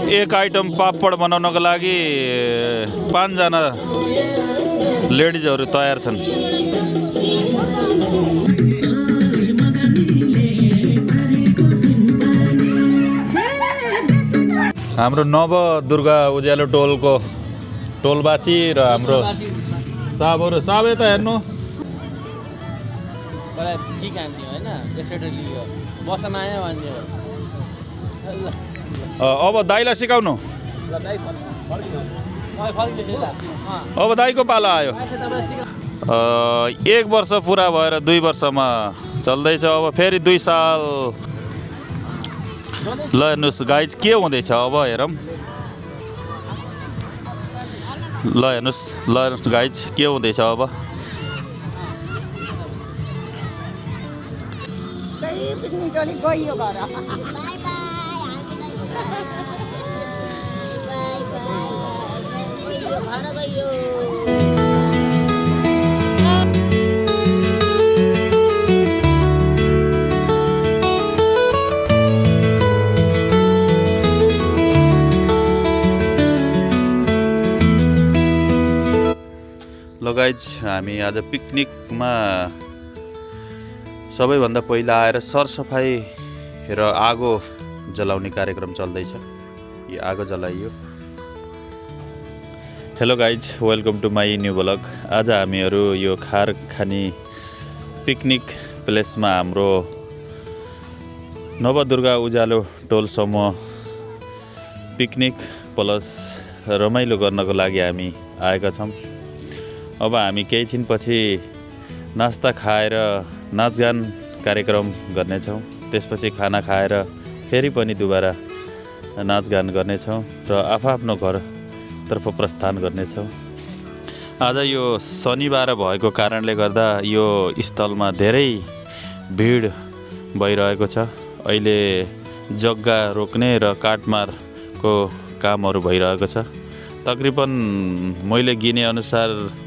एक आइटम पापड बनाउनको लागि 5 जना लेडिजहरु तयार छन्। हाम्रो नवदुर्गा उज्यालो टोलको टोलवासी र हाम्रो साबहरु साबै त हेर्नु के काम थियो हैन एक्सट्रा लियो बसमा आयो भन्ने हो। अब दाइलाई सिकाउनु अब दाइको पाला आयो। 1 वर्ष पुरा भएर 2 वर्षमा चल्दैछ। अब फेरि 2 साल। ल हेर्नुस् गाइज के हुँदैछ अब हेरौँ। ल हेर्नुस् गाइज के हुँदैछ अब। ल गाइज हामी आज पिकनिकमा सबैभन्दा पहिला आएर सरसफाई र आगो जलाउने कार्यक्रम चल्दैछ। यो आगो जलाइयो। Hello guys welcome to my new blog. आज हामीहरू यो खारखानी पिकनिक प्लेसमा हाम्रो नवदुर्गा उज्यालो टोल समूह पिकनिक प्लस रमाइलो गर्नको लागि हामी आएका छौँ। अब हामी केही छिनपछि नास्ता खाएर नाचगान कार्यक्रम गर्नेछौँ। त्यसपछि खाना खाएर फेरि पनि दुबारा नाचगान गर्नेछौँ र आफ्नो घरतर्फ प्रस्थान गर्नेछौँ। आज यो शनिबार भएको कारणले गर्दा यो स्थलमा धेरै भिड भइरहेको छ। अहिले जग्गा रोक्ने र काटमारको कामहरू भइरहेको छ। तकरिबन मैले गिने अनुसार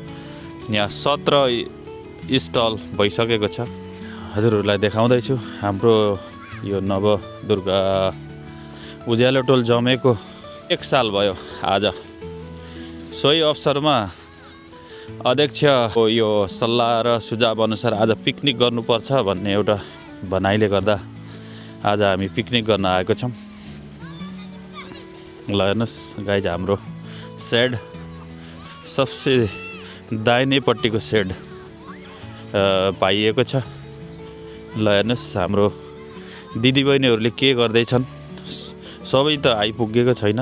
यहाँ 17 स्टल भइसकेको छ। हजुरहरूलाई देखाउँदैछु। हाम्रो यो नवदुर्गा उज्यालो टोल जमेको 1 साल भयो आज। सोही अवसरमा अध्यक्षको यो सल्लाह र सुझाव अनुसार आज पिकनिक गर्नुपर्छ भन्ने एउटा भनाइले गर्दा आज हामी पिकनिक गर्न आएको छौँ। ल हेर्नुहोस् गाइज हाम्रो सेड सबसे दाहिनेपट्टिको सेड पाइएको छ। ल हेर्नुहोस् हाम्रो दिदीबहिनीहरूले के गर्दैछन्। सबै त आइपुगेको छैन।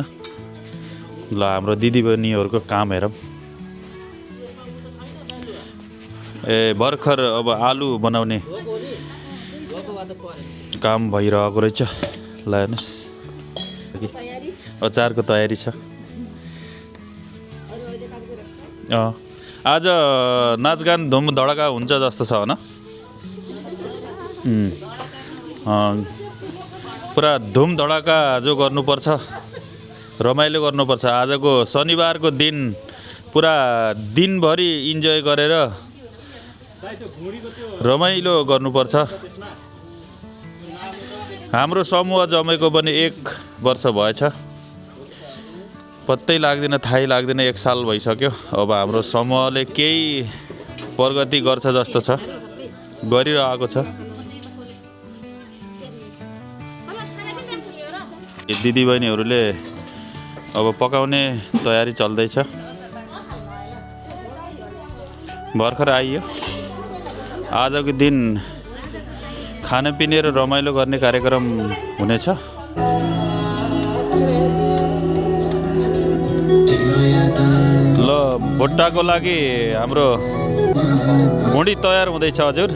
ल हाम्रो दिदीबहिनीहरूको काम हेरौँ। भर्खर अब आलु बनाउने काम भइरहेको रहेछ। ल हेर्नुहोस् अचारको तयारी छ। आज नाचगान धुम धडका हुन्छ जस्तो छ होइन। पुरा धुम धडका जो गर्नुपर्छ, रमाइलो गर्नुपर्छ। आजको शनिबारको दिन पुरा दिनभरि इन्जोय गरेर रमाइलो गर्नुपर्छ। हाम्रो समूह जमेको पनि 1 वर्ष भएछ। पत्तै लाग्दैन, थाहै लाग्दैन। 1 साल भइसक्यो। अब हाम्रो समूहले केही प्रगति गर्छ जस्तो छ, गरिरहेको छ। दिदीबहिनीहरूले अब पकाउने तयारी चल्दैछ। भर्खर आइयो। आजको दिन खानपिने र रमाइलो गर्ने कार्यक्रम हुनेछ। ल भुट्टाको लागि हाम्रो भुँडी तयार हुँदैछ हजुर।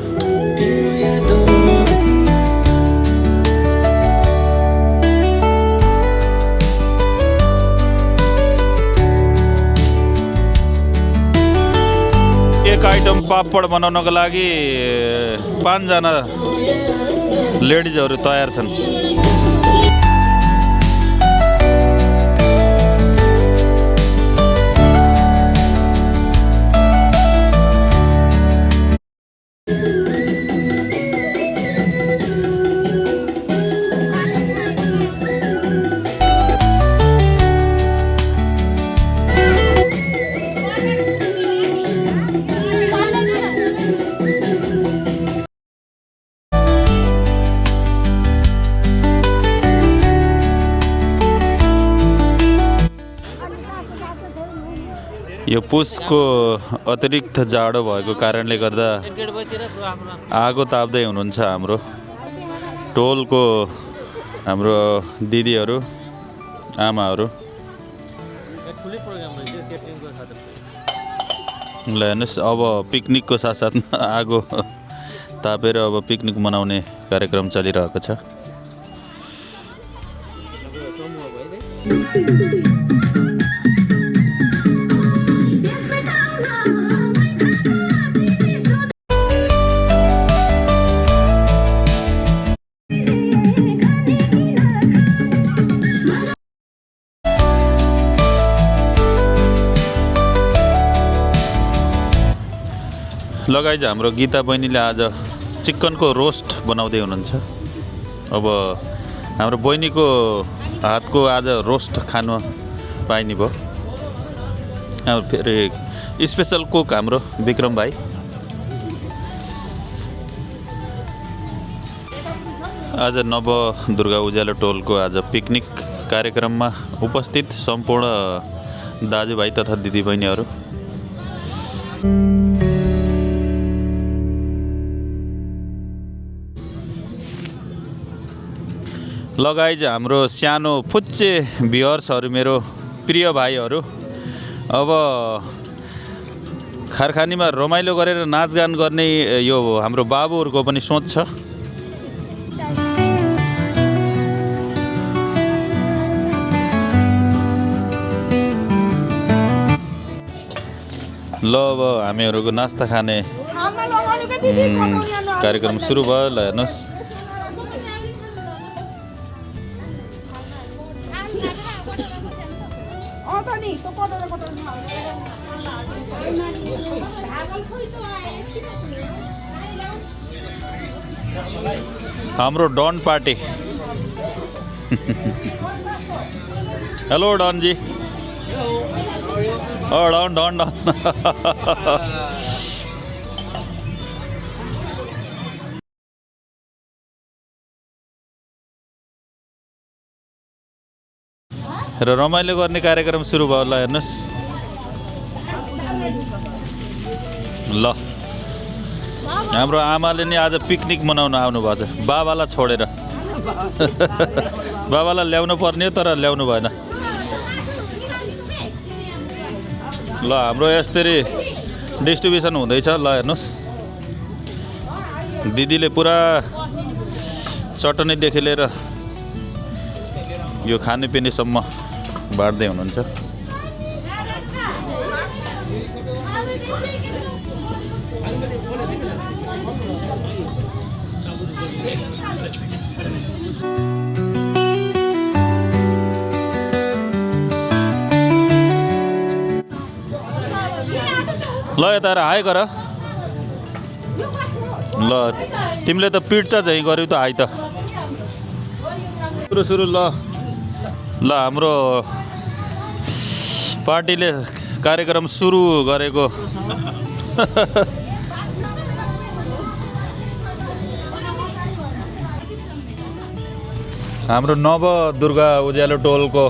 एक आइटम पापड बनाउनको लागि 5 जना लेडिजहरु तयार छन्। यो पुसको अतिरिक्त जाडो भएको कारणले गर्दा 1:30 बजीतिर आफ्नो आगो ताप्दै हुनुहुन्छ हाम्रो टोलको हाम्रो दिदीहरू आमाहरू। एक ठुलै प्रोग्राम रहेछ क्याटरिङको खातिर। ल हेर्नुहोस् अब पिकनिकको साथसाथमा आगो तापेर अब पिकनिक मनाउने कार्यक्रम चलिरहेको छ। लगाइज हाम्रो गीता बहिनीले आज चिकनको रोस्ट बनाउँदै हुनुहुन्छ। अब हाम्रो बहिनीको हातको आज रोस्ट खानु पाइने भयो। अब फेरि स्पेसल कुक हाम्रो विक्रम भाइ। आज नव दुर्गा उज्यालो टोलको आज पिकनिक कार्यक्रममा उपस्थित सम्पूर्ण दाजुभाइ तथा दिदीबहिनीहरू। लगाइज हाम्रो सानो फुच्चे भ्युअर्सहरू मेरो प्रिय भाइहरू, अब खारखानीमा रमाइलो गरेर नाचगान गर्ने यो हाम्रो बाबुहरूको पनि सोच छ। ल अब हामीहरूको नास्ता खाने कार्यक्रम सुरु भयो। ल हेर्नुहोस् हाम्रो Don party. Hello Don ji. Don Don Don. र रमाइलो गर्ने कार्यक्रम सुरु भयो। ल हेर्नुहोस् ल हाम्रो आमाले नि आज पिकनिक मनाउन आउनुभएको छ बाबालाई छोडेर। बाबालाई ल्याउनु पर्ने तर ल्याउनु भएन। ल हाम्रो यसरी डिस्ट्रिब्युसन हुँदैछ। ल हेर्नुहोस् दिदीले पुरा चटनीदेखि लिएर यो खानेपिनेसम्म बाँड्दै हुनुहुन्छ। ल यता हाई गर। ल तिमीले त पिट्चा झैँ गर्यौ त हाई त। सुरु सुरु। ल ल हाम्रो पार्टीले कार्यक्रम सुरु गरेको हाम्रो नव दुर्गा उज्यालो टोलको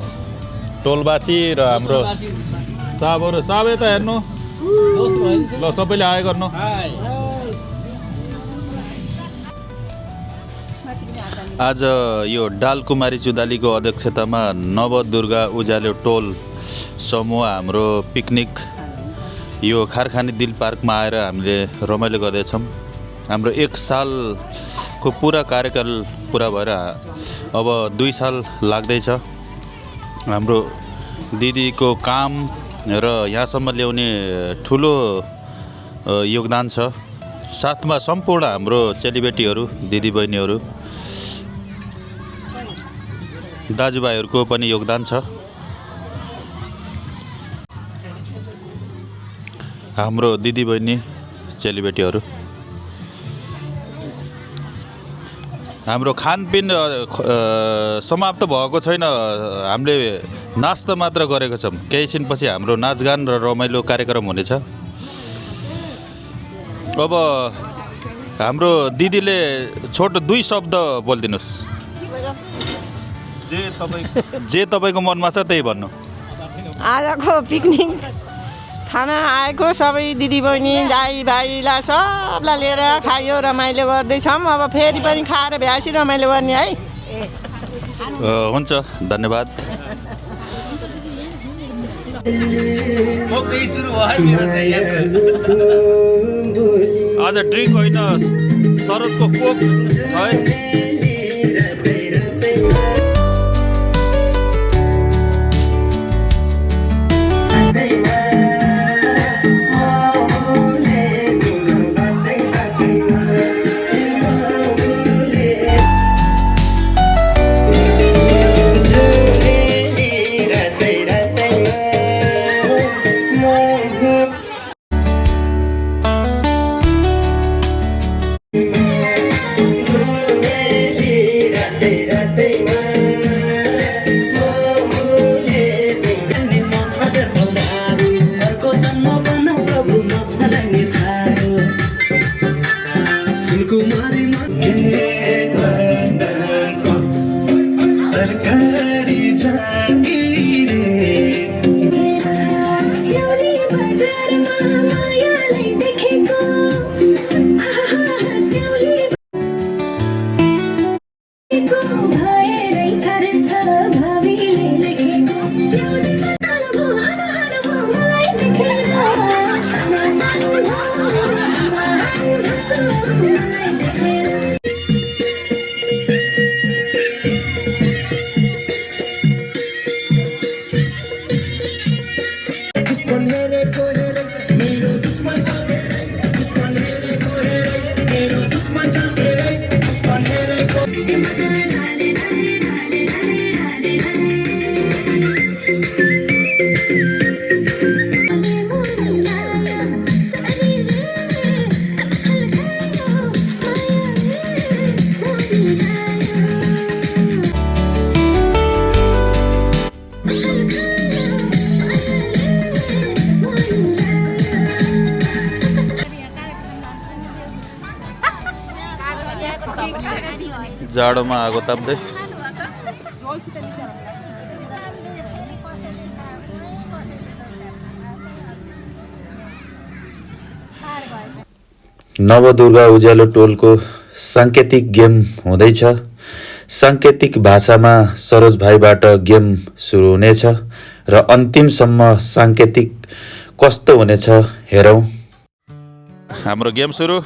टोलवासी र हाम्रो साबहरू साबै त हेर्नु। ल सबैले हाई गर्नु। आज यो डालकुमारी चुदालीको अध्यक्षतामा नव दुर्गा उज्यालो टोल समूह हाम्रो पिकनिक यो खारखानी दिल पार्कमा आएर हामीले रमाइलो गर्दैछौँ। हाम्रो 1 सालको पुरा कार्यकाल पुरा भएर अब 2 साल लाग्दैछ। हाम्रो दिदीको काम र यहाँसम्म ल्याउने ठुलो योगदान छ। साथमा सम्पूर्ण हाम्रो चेलीबेटीहरू दिदीबहिनीहरू दाजुभाइहरूको पनि योगदान छ। हाम्रो दिदीबहिनी चेलीबेटीहरू हाम्रो खानपिन समाप्त भएको छैन। हामीले नास्ता मात्र गरेको छौँ। केही छिनपछि हाम्रो नाचगान र रमाइलो कार्यक्रम हुनेछ। अब हाम्रो दिदीले छोटो 2 शब्द बोलिदिनुहोस्। जे तपाईँको मनमा छ त्यही भन्नु। आजको पिकनिक खाना आएको सबै दिदीबहिनी दाइ-भाइलाई सबलाई लिएर खायो, रमाइलो गर्दैछौँ। अब फेरि पनि खाएर भ्यासी रमाइलो गर्ने है। हुन्छ, धन्यवाद। आज ड्रिङ्क होइन, शरदको कोक छ है। जाडोमा आगो ताप्दै नवदुर्गा उज्यालो टोलको साङ्केतिक गेम हुँदैछ। साङ्केतिक भाषामा सरोज भाइबाट गेम सुरु हुनेछ र अन्तिमसम्म साङ्केतिक कस्तो हुनेछ हेरौँ। हाम्रो गेम सुरु।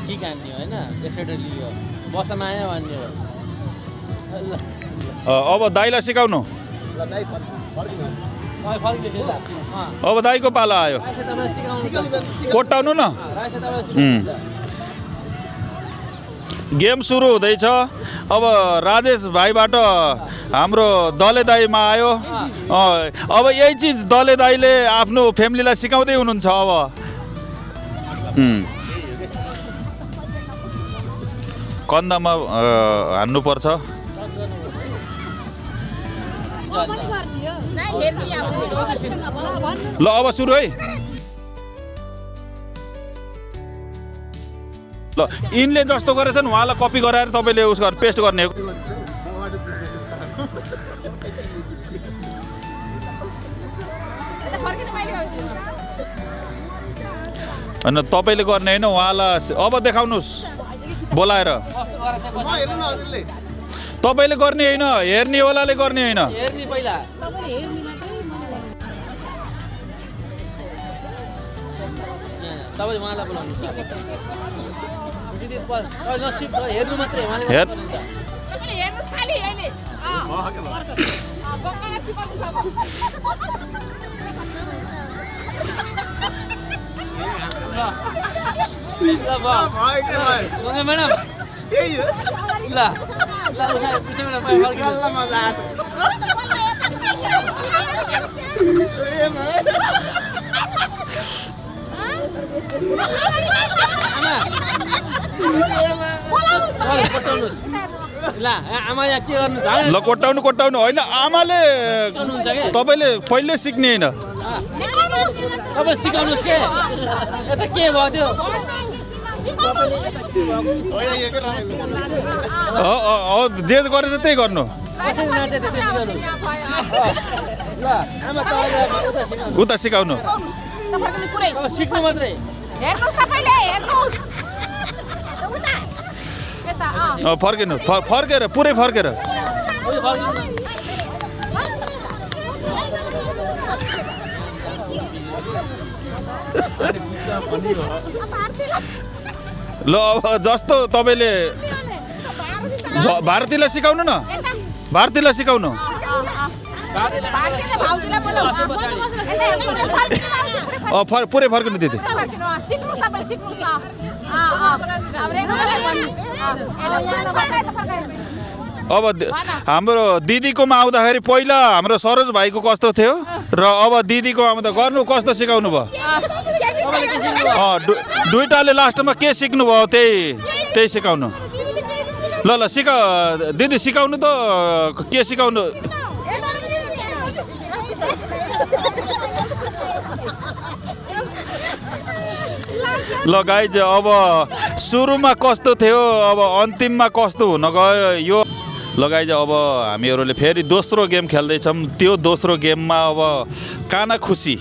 ठिक हान्ने होइन, एकचोटि लियो बसमा आयो भन्ने हो। अब दाइलाई सिकाउनु। अब दाइको पाला आयो, कोट्टाउनु न। गेम सुरु हुँदैछ। अब राजेश भाइबाट हाम्रो दले दाइमा आयो। अब यही चिज दले दाइले आफ्नो फ्यामिलीलाई सिकाउँदै हुनुहुन्छ। अब कन्दामा हान्नुपर्छ। ल अब सुरु है। ल यिनले जस्तो गरेछन् उहाँलाई कपी गराएर तपाईँले उस गरेर पेस्ट गर्ने हो। होइन तपाईँले गर्ने होइन, उहाँलाई अब देखाउनुहोस् बोलाएर। तपाईँले गर्ने होइन, हेर्नेवालाले गर्ने होइन। म्याडम आमा यहाँ के गर्नु? ल कोट्टाउनु कोट्टाउनु होइन, आमाले तपाईँले पहिले सिक्ने होइन। तपाईँ सिकाउनुहोस् के? यता के भयो त्यो? जे गरेछ त्यही गर्नु उता सिकाउनु सिक्नु मात्रै फर्किनु फर्केर पुरै फर्केर ल अब जस्तो तपाईँले भारतीलाई सिकाउनु न भारतीलाई सिकाउनु पुरै फर्किनु दिदी अब हाम्रो दिदीकोमा आउँदाखेरि पहिला हाम्रो सरोज भाइको कस्तो थियो र अब दिदीको आउँदा गर्नु कस्तो सिकाउनु भयो दुईटाले लास्टमा के सिक्नु भयो त्यही सिकाउनु ल सिका दिदी सिकाउनु त के सिकाउनु ल गाइज अब सुरुमा कस्तो थियो अब अन्तिममा कस्तो हुन गयो यो ल गाइज अब हामीहरूले फेरि दोस्रो गेम खेल्दैछौँ त्यो दोस्रो गेममा अब काना खुसी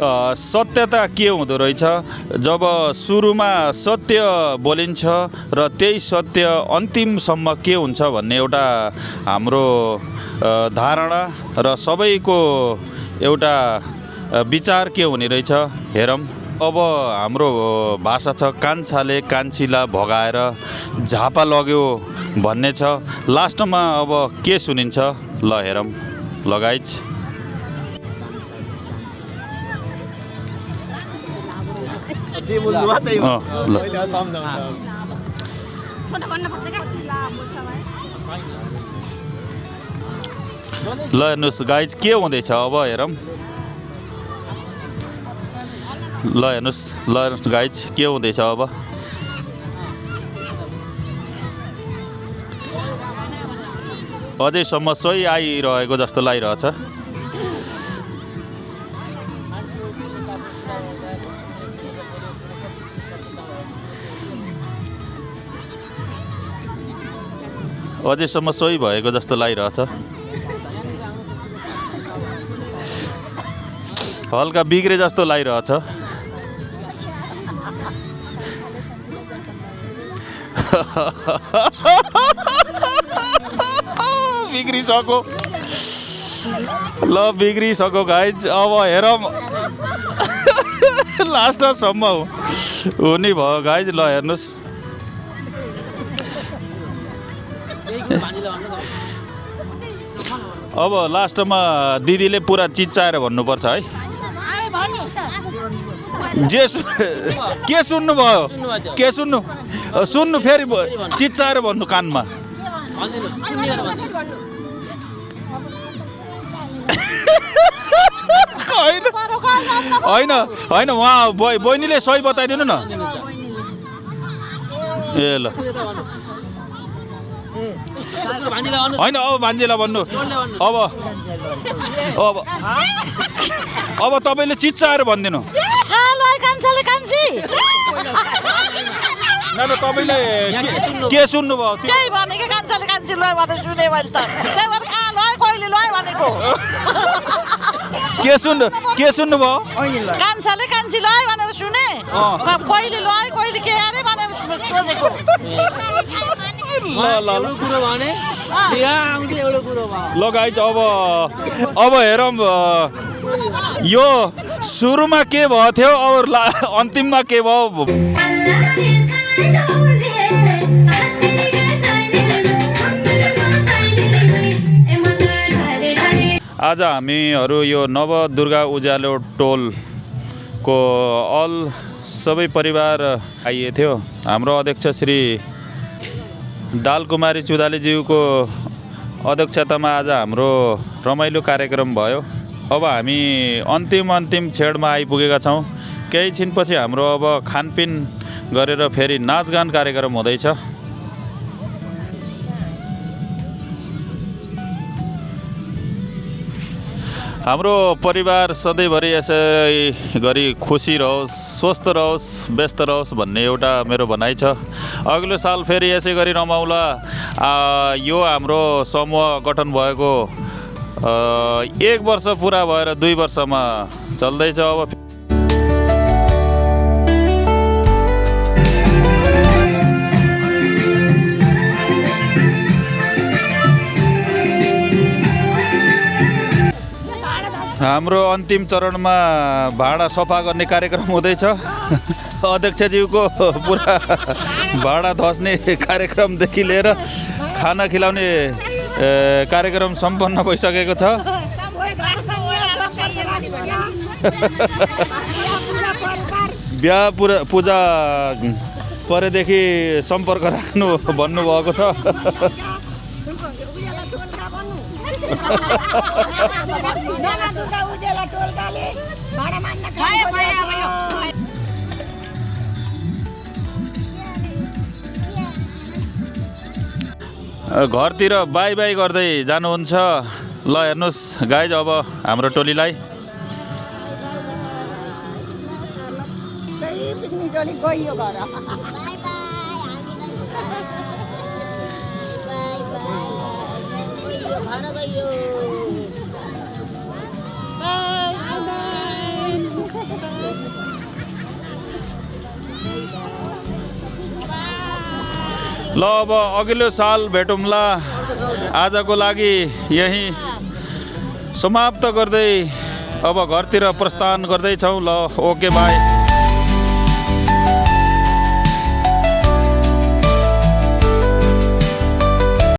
सत्यता के हुँदो रहेछ जब सुरुमा सत्य बोलिन्छ र त्यही सत्य अन्तिमसम्म के हुन्छ भन्ने एउटा हाम्रो धारणा र सबैको एउटा विचार के हुने रहेछ हेरौँ अब हाम्रो भाषा छ कान्छाले कान्छीलाई भगाएर झापा लग्यो भन्ने छ लास्टमा अब के सुनिन्छ ल हेरौँ ल गाइज ल हेर्नुहोस् गाइज के हुँदैछ अब हेरौँ ल हेर्नुहोस् गाइज के हुँदैछ अब अझैसम्म सही आइरहेको जस्तो लागिरहेछ अझैसम्म सही भएको जस्तो लागिरहेछ हल्का बिग्रे जस्तो लागिरहेछ बिग्रिसक्यो ल बिग्रिसक्यो गाइज अब हेरौँ लास्टसम्म हुने भयो गाइज ल हेर्नुहोस् अब लास्टमा दिदीले पुरा चिच्चाएर भन्नुपर्छ है जे के सुन्नुभयो के सुन्नु फेरि चिच्चाएर भन्नु कानमा होइन उहाँ बहिनीले सही बताइदिनु न ए ल होइन अब भान्जीलाई भन्नु अब तपाईँले चिच्चाएर भनिदिनु तपाईँले के सुन्नुभयो के सुन्नुभयो कान्छाले कान्छी लय भनेर सुने कहिले लय कहिले के अरे भनेर सोचेको ल गाइज अब हेरौँ यो सुरुमा के भयो थियो अब अन्तिममा के भयो आज हामीहरू यो नवदुर्गा उज्यालो टोलको सबै परिवार आइए थियो हाम्रो अध्यक्ष श्री डालकुमारी चुदालेज्यूको अध्यक्षतामा आज हाम्रो रमाइलो कार्यक्रम भयो अब हामी अन्तिम छेडमा आइपुगेका छौँ केही छिनपछि हाम्रो अब खानपिन गरेर फेरि नाचगान कार्यक्रम हुँदैछ हाम्रो परिवार सधैँभरि यसै गरी खुसी रहोस्, स्वस्थ रहोस्, व्यस्त रहोस् भन्ने एउटा मेरो भनाइ छ। अघिल्लो साल फेरि यसै गरी रमाउला। यो हाम्रो समूह गठन भएको 1 वर्ष पुरा भएर 2 वर्षमा चल्दैछ। अब हाम्रो अन्तिम चरणमा भाँडा सफा गर्ने कार्यक्रम हुँदैछ। अध्यक्षज्यूको पुरा भाँडा धस्ने कार्यक्रमदेखि लिएर खाना खिलाउने कार्यक्रम सम्पन्न भइसकेको छ। बिहा पूजा परेदेखि सम्पर्क राख्नु भन्नुभएको छ। घरतिर बाई बाई गर्दै जानुहुन्छ। ल हेर्नुहोस् गाइज, अब हाम्रो टोलीलाई ल अब अघिल्लो साल भेटौँला। आजको लागि यही समाप्त गर्दै अब घरतिर प्रस्थान गर्दैछौँ। ल ओके बाई।